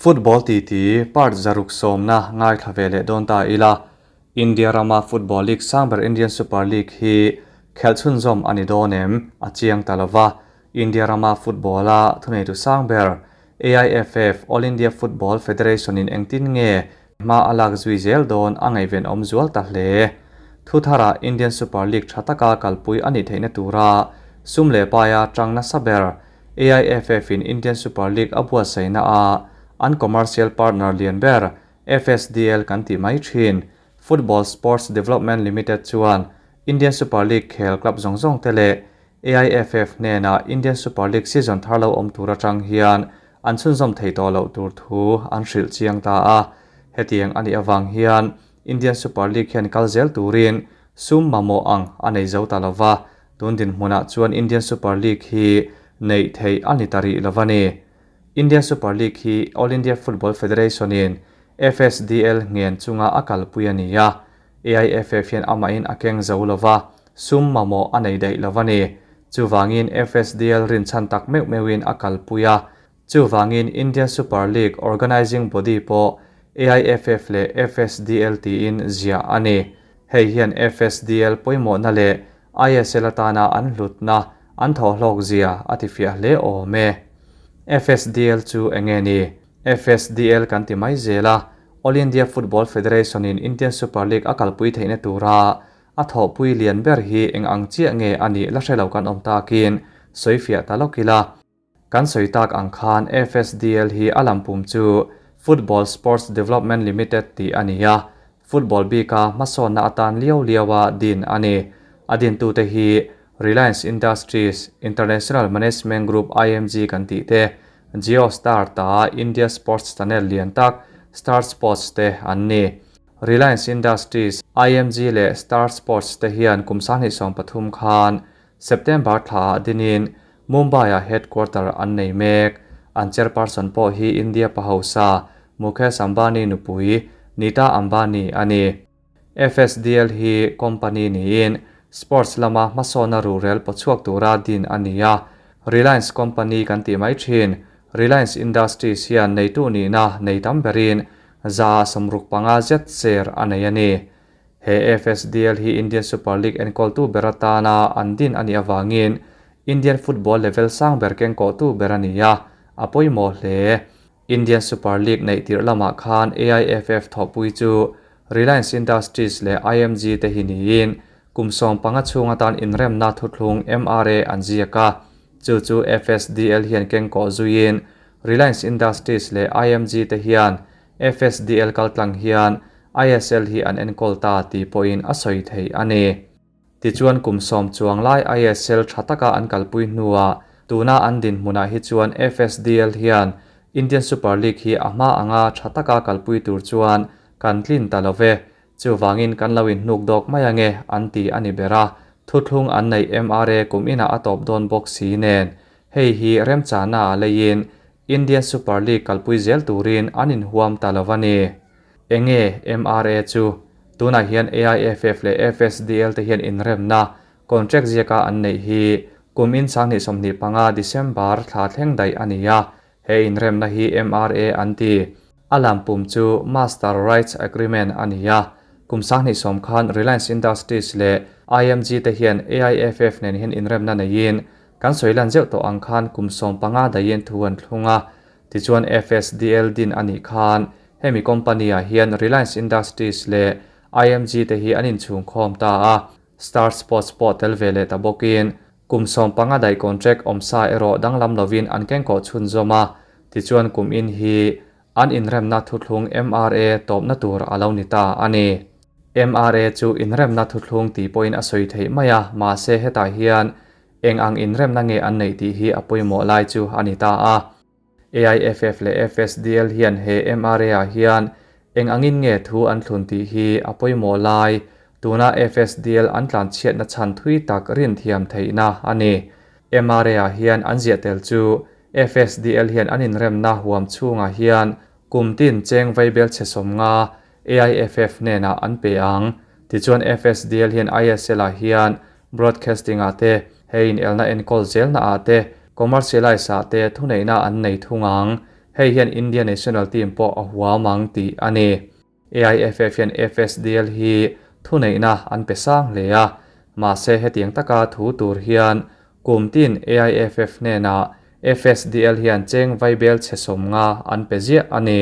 Football titi part 160 ngaithla ve leh dawn ta ila. India rama football league sang ber Indian Super League hi khelh chhunzawm a ni dawn em? A chiang ta lova. India rama football-a thuneitu sang ber AIFF, All India Football Federation in engtin nge hma a lak zui zel dawn a ngaihven awm zual ta hle. Thu tharah Indian Super League tha taka kalpui a nih theihna tura sum leh paia tang nasa ber AIFF in Indian Super League a buatsaihna a an commercial partner lian ber FSDL kan tih mai thin Football Sports Development Limited chuan Indian Super League khel club zawng zawng te leh AIFF hnenah Indian Super League season thar lo awm tur atang hian an chhunzawm thei tawh loh tur thu an hrilh chiang ta a. Hetiang a nih avang hian Indian Super League hian kal zel turin sum mamawh ang a nei zo ta lo va, tun dinhmunah chuan Indian Super League hi neih theih a ni ta rih lo va ni. Indian Super League hi All India Football Federation-in FSDL ngen chunga a kalpui a ni a. AIFF hian amahin a keng zo lo va, sum mamawh a nei daih lo va ni. Chuvangin FSDL rinchhan tak meuh meuhin a kalpui a. Chuvangin Indian Super League Organising Body pawh AIFF leh FSDL tiin ziah a ni. Hei hian FSDL pawimawhna leh ISL atana an hlutna an thawhhlawk zia a tifiah hle awm e. FSDL chu enge ni? FSDL kan ti mai zel a, All India Football Federation in Indian Super League a kalpui theihna tura a thawhpui lian ber hi eng ang chiah nge a nih la hre lo kan awm takin sawifiah ta lawk ila. Kan sawi tak ang khan FSDL hi a lampum chu Football Sports Development Limited tih a ni a, football bika hmasawnna atan liau liaua din a ni. A dintute hi Reliance Industries, International Management Group IMG kan tih te, JioStar ta India Sports Channel lian tak Star Sports te an ni. Reliance Industries, IMG leh Star Sports te hian kum 2013 khan September thlaah dinin Mumbai-ah headquarter an nei mek. An chairperson pawh hi India pahausa Mukesh Ambani nupui Nita Ambani a ni. FSDL hi company niin sports lama hmasawnna ruhrel pawchhuak tura din a ni a. Reliance company kan tih mai thin. Reliance Industries hian neitu nihna nei tam berin 65% zet share a nei a ni. He FSDL hi Indian Super League enkawltu ber atana an din a nih avangin Indian football level sang ber kengkawhtu ber a ni a, a pawimawh hle. Indian Super League neih tirh lamah khan AIFF thawhpui chu Reliance Industries leh IMG te hi niin kum 15 chhung atan inremna thuthlung MRA an ziak a, chu chu FSDL hian kengkawh zuiin Reliance Industries leh IMG te hian FSDL kaltlang hian ISL hi an enkawl ta tih pawhin a sawi thei a ni. Tichuan kum 10 chuang lai ISL tha taka an kalpui hnuah tuna an dinhmunah hi chuan FSDL hian Indian Super League hi a hma anga tha taka kalpui tur chuan kan tlin ta lo ve. Chuvangin kan lo inhnuk dawk mai ange an ti a ni ber a, thuthlung an neih MRA kum inah a tawp dawn bawk si nen. Hei hi remchana a leiin Indian Super League kalpui zel turin an inhuam ta lo a ni. Enge MRA chu? Tunah hian AIFF leh FSDL te hian inremna contract ziaka an neih hi kum in 2025 December thla thleng daih a ni a, he inremna hi MRA an ti. A lampum chu Master Rights Agreement a ni a, kum 2010 khan Reliance Industries leh IMG te hian AIFF nen hian inremna neiin kan sawilan zeuh tawh ang khan kum 15 dahin thu an thlung a. Tichuan FSDL din a nih khan hemi company-ah hian Reliance Industries leh IMG te hi an inchhung khawm ta a, Star Sports pawh tel ve leh ta bawkin kum 15 daih contract awmsa erawh danglam lovin an kengkawh chhunzawm a, tichuan kum in hi an inremna thuthlung MRA tawpna tur a lo ni ta a ni. MRA chu inremna thuthlung tih pawhin a sawi theih mai a, mahse hetah hian eng ang inremna nge an neih tih hi a pawimawh lai chu a ni ta a. AIFF leh FSDL hian he MRA-ah hian eng angin nge thu an thlun tih hi a pawimawh lai, tuna FSDL an tlanchhiatna chhan thui tak rin thiam theihna a ni. MRA-ah hian an ziah tel chu FSDL hian an inremna huam chhungah hian kum tin cheng vaibel chhe 50 AIFF hnenah an pe ang. Tichuan FSDL hian ISL-ah hian broadcasting-ah te, hei inelna enkawl zelna-ah te, commercialize-ah te thuneihna an nei thung ang. Hei hian India national team pawh a huam ang tih a ni. AIFF hian FSDL hi thuneihna an pe sang hle a, mahse hetiang taka thu tur hian kum tin AIFF hnenah FSDL hian cheng vaibel chhe 50 an pe ziah a ni.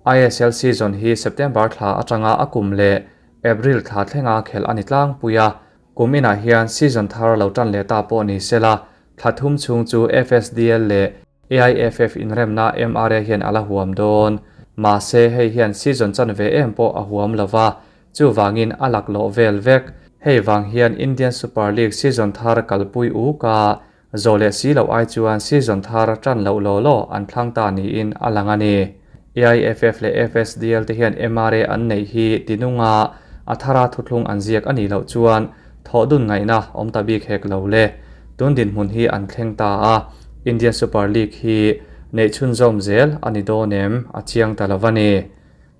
ISL season hi September thla atanga a kum leh April thla thlenga khelh a ni tlangpui a, kum inah hian season thar lo tan leh ta pawh ni sela, thla thum chhung chu FSDL leh AIFF inremna MRA hian a la huam dawn. Mahse, hei hian season chanve em pawh a huam lo va, chuvangin a laklawh vel vek. Hei vang hian Indian Super League season thar kalpui uk a, Zawh leh si loh ai chuan season thar tan loh law law an thlang ta niin a lang a ni. AIFF leh FSDL te hian MRA an neih hi tinunga a thara thuthlung an ziak a nih loh chuan thawh dun ngaihna awm ta bik hek lo le. Tun dinhmun hi an thleng ta a, Indian Super League hi neih chhunzawm zel a ni dawn em a chiang ta lo a ni.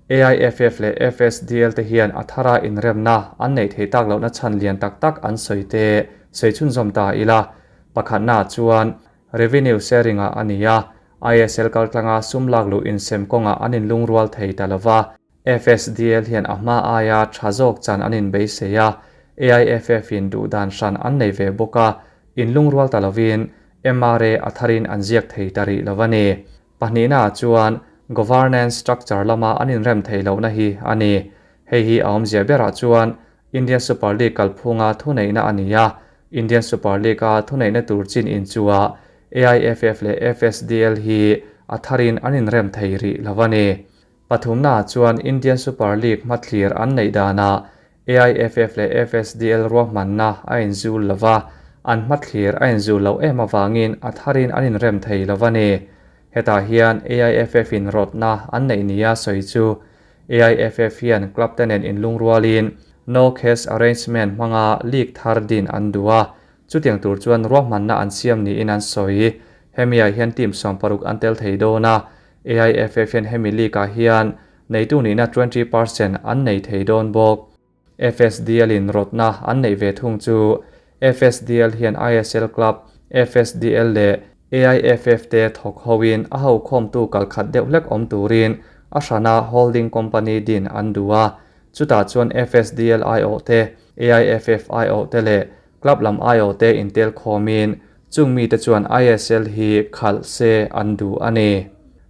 AIFF leh FSDL te hian a thara inremna an neih theih tak lohna chhan lian tak tak an sawi te sawi chhunzawm ta ila. Pakhatna chuan revenue sharing ah a ni a, ISL kaltlanga sum lak luh insem kawngah an inlungrual thei ta lova, FSDL hian a hma aia tha zawk chan an inbeisei a, AIFF in duhdan hran an nei ve bawk a, inlungrual ta lovin MRA a tharin an ziak thei ta rih lo a ni. Pahnihnaah chuan governance structure lama an inrem theih lohna hi a ni. Hei hi a awmzia berah chuan Indian Super League kalphunga thuneihna a ni a, Indian Super League-a thuneihna tur chin inchuah AIFF leh FSDL hi a tharin an inrem thei rih lo a ni. Pathumnaah chuan Indian Super League hmathlir an neih danah AIFF leh FSDL ruahmanna a inzul lo va, an hmathlir a inzul loh em avangin a tharin an inrem thei lo a ni. Hetah hian AIFF in rawtna an neih nia sawi chu AIFF hian club te nen inlungrualin No Cash Arrangement hmanga league thar din an duh a, chutiang tur chuan ruahmanna an siam niin an sawi. Hemiah hian team 60 an tel thei dawn a, AIFF hian hemi league-ah hian neitu nihna 20% an nei thei dawn bawk. FSDL in rawtna an neih ve thung chu FSDL hian ISL club, FSDL leh AIFF te thawk hoin a hokhawmtu kalkhat deuh hlek awm turin a hrana holding company din an duh a. Chutah chuan FSDL aiawh te, AIFF aiawh te leh club lam aiawh te intel khawmin chung mite chuan ISL hi khalh se an duh a ni.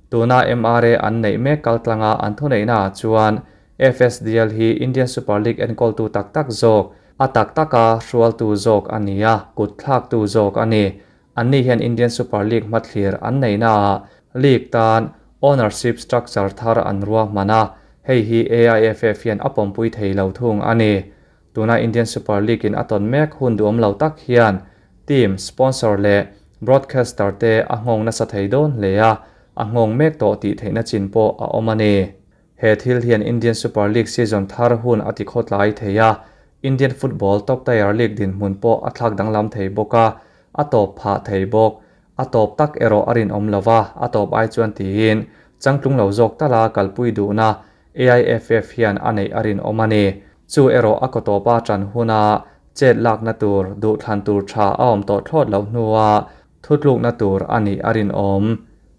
Tuna MRA an neih mek kaltlanga an thuneihnaah chuan FSDL hi Indian Super League enkawltu tak tak zawk, a tak taka hrualtu zawk a ni a, kut thlaktu zawk a ni. Anni hian Indian Super League hmathlir an neihnaah league tan ownership structure thar an ruahman a, hei hi AIFF hian a pawmpui thei lo thung a ni. Tuna Indian Super League in a tawn mek hun duhawm lo tak hian team, sponsor leh broadcaster te a nghawng nasa thei dawn hle a, a nghawng mek tawh tih theihna chin pawh a awm a ni. He thil hian Indian Super League season thar hun a tikhawtlai thei a, Indian football top tier league dinhmun pawh a thlak danglam thei bawk a, a tawp phah thei bawk. A tawp tak erawh a rinawm lo va, a tawp ai chuan tiin changtlung lo zawk tala kalpui duhna AIFF hian a neih a rinawm a ni. Chu erawh a kaw tawpa ṭan huna chet lakna tur, duhthlan tur ṭha a awm tawh thlawt loh hnua thutlukna tur a nih a rinawm.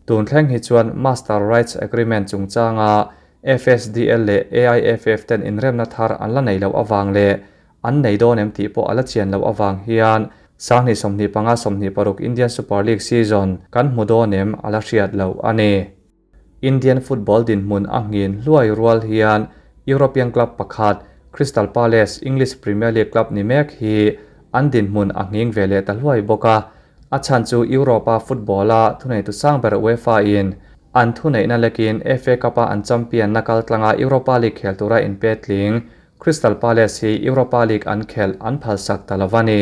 Tun thleng hi chuan Master Rights Agreement chungchanga FSDL leh AIFF ten inremna thar an la nei loh avang leh an nei dawn em tih pawh a la chian loh avang hian 2025 26 Indian Super League season kan hmu dawn em a la hriat loh a ni. Indian football dinhmun a nghin hluai rual hian European club pakhat Crystal Palace, English Premier League club ni mek hi an dinhmun a nghing ve leh ta hluai bawk a. A chhan chu Europe-a football-a thuneitu sang ber UEFA-in an thuneihna lekin FA Cup-a an champion-na kaltlanga Europa League khel tura inpetling Crystal Palace hi Europa League an khelh an phalsak ta lo a ni.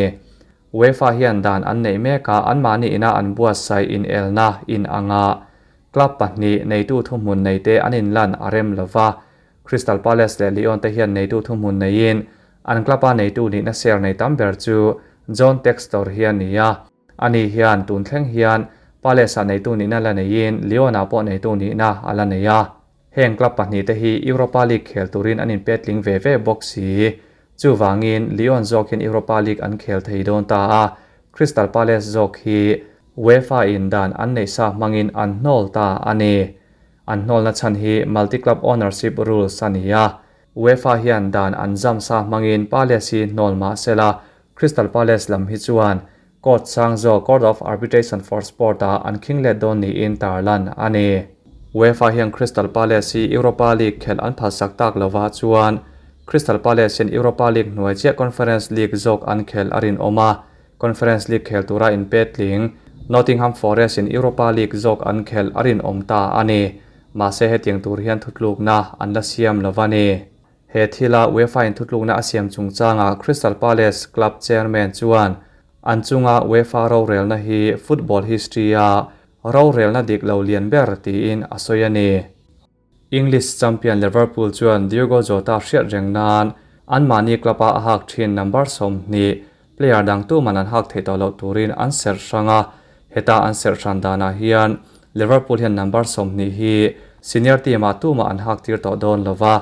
UEFA hian dan an neih mek a, anmahni ina an buatsaih inelna in anga club pahnih neitu thuhmun neite an inlan a rem lo va. Crystal Palace leh Lyon te hian neitu thuhmun neiin an club-a neitu nihna share nei tam ber chu John Textor hi a ni a. Ani hian tun thleng hian Palace-ah neitu nihna la neiin Lyon-ah pawh neitu nihna a la nei a. Heng club pahnih te hi Europa League khel turin an inpetling ve ve bawk si. Chuvangin Lyon zawk hian Europa League an khel thei dawn ta a, Crystal Palace zawk hi UEFA in dan an neih sa hmangin an hnawl ta a ni. An hnawlna chhan hi multi-club ownership rules a ni a, UEFA hian dan an zam sa hmangin Palace hi hnawl mah sela, Crystal Palace lam hi chuan court sang zawk Court of Arbitration for Sport ah an khing let dawn niin tarlan a ni. UEFA hian Crystal Palace hi Europa League khelh an phalsak tak lovah chuan Crystal Palace hian Europa League hnuai chiah Conference League zawk an khelh a rinawm a, Conference League khel tura inpetling Nottingham Forest in Europa League zawk an khelh a rinawm ta a ni. Mahse hetiang tur hian thutlukna an la siam lo va ni. He thila UEFA in thutlukna a siam chungchangah Crystal Palace club chairman chuan an chunga UEFA rorelna hi football history-a rorelna dik lo lian ber tiin a sawi a ni. English champion Liverpool chuan Diogo Jota hriat reng nan anmahni club-a a hak thin number 20 player dang tuman an hak theih tawh loh turin an serh hrang a, heta an serh hran danah hian Liverpool hian number 20 hi senior team-ah tumah an hak tir tawh dawn lo va,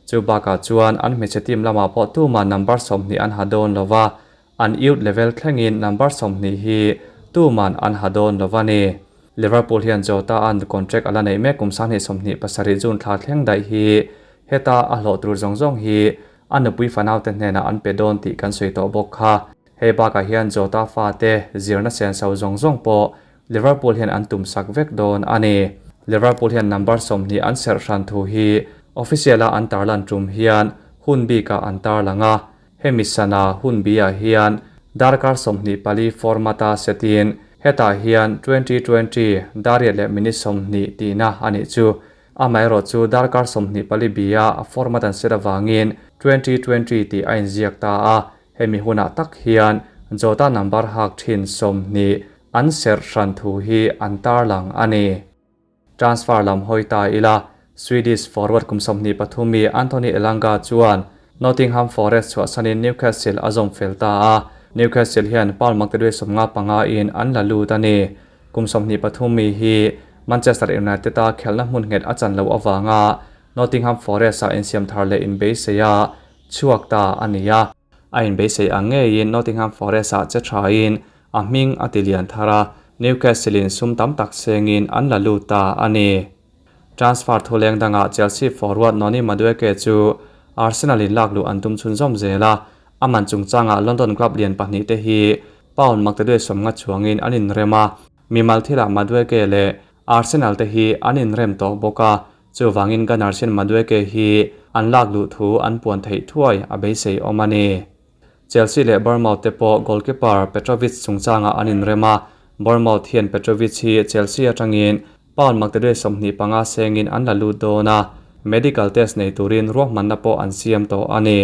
chu bakah chuan an hmeichhe team lamah pawh tumah number 20 an ha dawn lo va, an youth level thlengin number 20 hi tuman an ha dawn lo va ni. Liverpool hian Jota an contract a la neih mek kum 2027 June thla thleng daih hi heta a hlawh tur zawng zawng hi a nupui fanaute hnenah an pe dawn tih kan sawi tawh bawk kha. Hei bakah hian Jota fate zirna senso zawng zawng pawh Liverpool hian an tum sak vek dawn a ni. Liverpool hian number 20 an serh hran thu hi official-a an tarlan tum hian hun bikah an tarlang a, hemi sana hun biah hian darkar 24 format-a setin hetah hian 2020 dariat leh minute 20 tihna a nih chu. Amaherawh chu darkar 24 bia a format an set awangin 2020 tih a inziak ta a, hemi hunah tak hian Jota number hak thin 20 an serh hran thu hi an tarlang a ni. Transfer lam hawi ta ila, Swedish forward kum 23 mi Anthony Elanga chuan Nottingham Forest chhuahsanin Newcastle a zawm fel ta a, Newcastle hian pound maktaduai 55 in an la lut a ni. Kum 23 mi hi Manchester United a khelna hmun nghet a chan lo awanga Nottingham Forest a insiam thar leh inbeisei a chhuak ta a ni a. A inbeisei ang ngeiin Nottingham Forest a che thain a hming a tilian thar a, Newcastle in sum tam tak sengin an la lut ta a ni. Transfer thuleng dangah Chelsea forward Noni Madueke chu Arsenal in lak luh an tum chhunzawm zel a, aman chungchangah London club lian pahnih te hi pound maktaduai 50 chuangin an inrem a, mimal thilah Madueke leh Arsenal te hi an inrem tawh bawk a, chuwangin Gunners hian Madueke hi an lak luh thu an puan theih thuai a beisei awm a ni. Chelsea leh Bournemouth te pawh goalkeeper Petrovic chungchangah an inrem a, Bournemouth hian Petrovic hi Chelsea atangin pound maktaduai 25 sengin an la lut dawn a, medical test nei turin ruahmanna pawh an siam tawh a ni.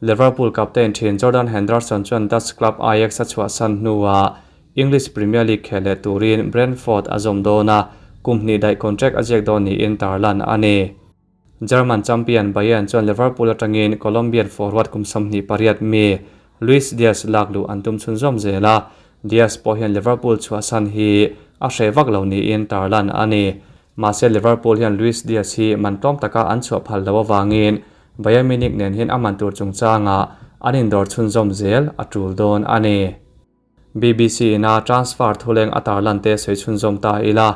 Liverpool captain thin Jordan Henderson chuan Dutch club Ajax a chhuahsan hnuah English Premier League khel leh turin Brentford a zawm dawn a, kum hnih daih contract a ziak dawn niin tarlan a ni. German champion Bayern chuan Liverpool atangin Colombian forward kum 28 mi Luis Diaz lak luh an tum chhunzawm zel a, Diaz pawh hian Liverpool chhuahsan hi a hre vak lo niin tarlan a ni. Mahse Liverpool hian Luis Diaz hi man tlawm taka an chhuah phal lo awangin Bayern Munich nen hian a man tur chungchangah an indawr chhunzawm zel a tul dawn a ni. BBC ina transfer thuleng a tarlan te sawi chhunzawm ta ila.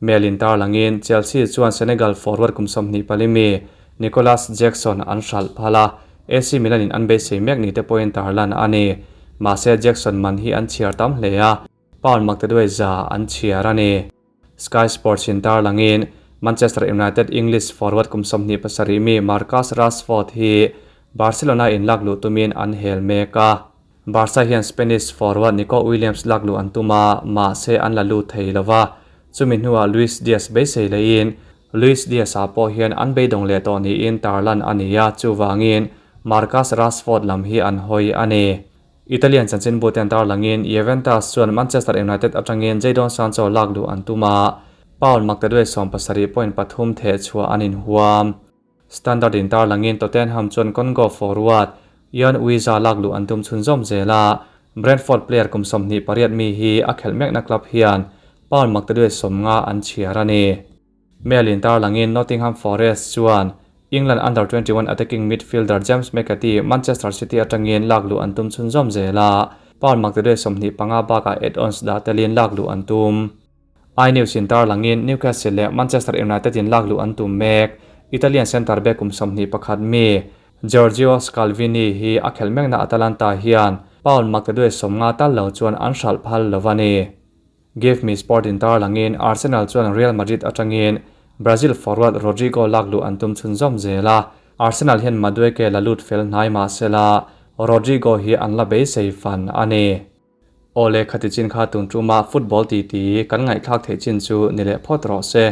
Mail in tarlangin Chelsea chuan Senegal forward kum 24 mi Nicolas Jackson an hral phal a, AC Milan in an beisei mek ni te pawhin tarlan a ni. Mahse Jackson man hi an chhiar tam hle a, pound maktaduai za an chhiar a ni. Sky Sports in tarlangin Manchester United English forward kum 27 mi Marcus Rashford hi Barcelona in lak luh tumin an hel mek a. Barca hian Spanish forward Nico Williams lak luh an tum a, mahse an la lut thei lo va. Chumi hnuah Luis Diaz beisei leiin Luis Diaz a pawh hian an beidawng leh tawh niin tarlan a ni a, chuwangin Marcus Rashford lam hi an hawi a ni. Italian chanchin buten tarlangin Juventus chuan Manchester United atangin Jadon Sancho lak luh an tum a, pound maktaduai 70.3 theh chhuah an inhuam. Standard in tarlangin Tottenham chuan Congo forward Yoane Wissa lak luh an tum chhunzawm zel a, Brentford player kum 28 mi hi a khelh mekna club hian pound maktaduai 50 an chhiar a ni. Mail in tarlangin Nottingham Forest chuan England under-21 attacking midfielder James McAtee Manchester City atangin lak luh an tum chhunzawm zel a, Pound maktaduai 25 bakah add-ons dah telin lak luh an tum. iNews in tarlangin Newcastle leh Manchester United in lak luh an tum mek. Italian centre back kum 21 mi Giorgio Scalvini hi a khelh mekna Atalanta hian pound maktaduai 50 tal lo chuan an hralh phal lo a ni. Give Me Sport in tarlangin Arsenal chuan Real Madrid atangin Brazil forward Rodrygo lak luh an tum chhunzawm zel a, Arsenal hian Madueke la lut fel hnai mah sela Rodrygo hi an la beisei fan a ni. Awle khati chin kha tun tuma football titi kan ngaihthlak theih chin chu ni leh phawt rawh se.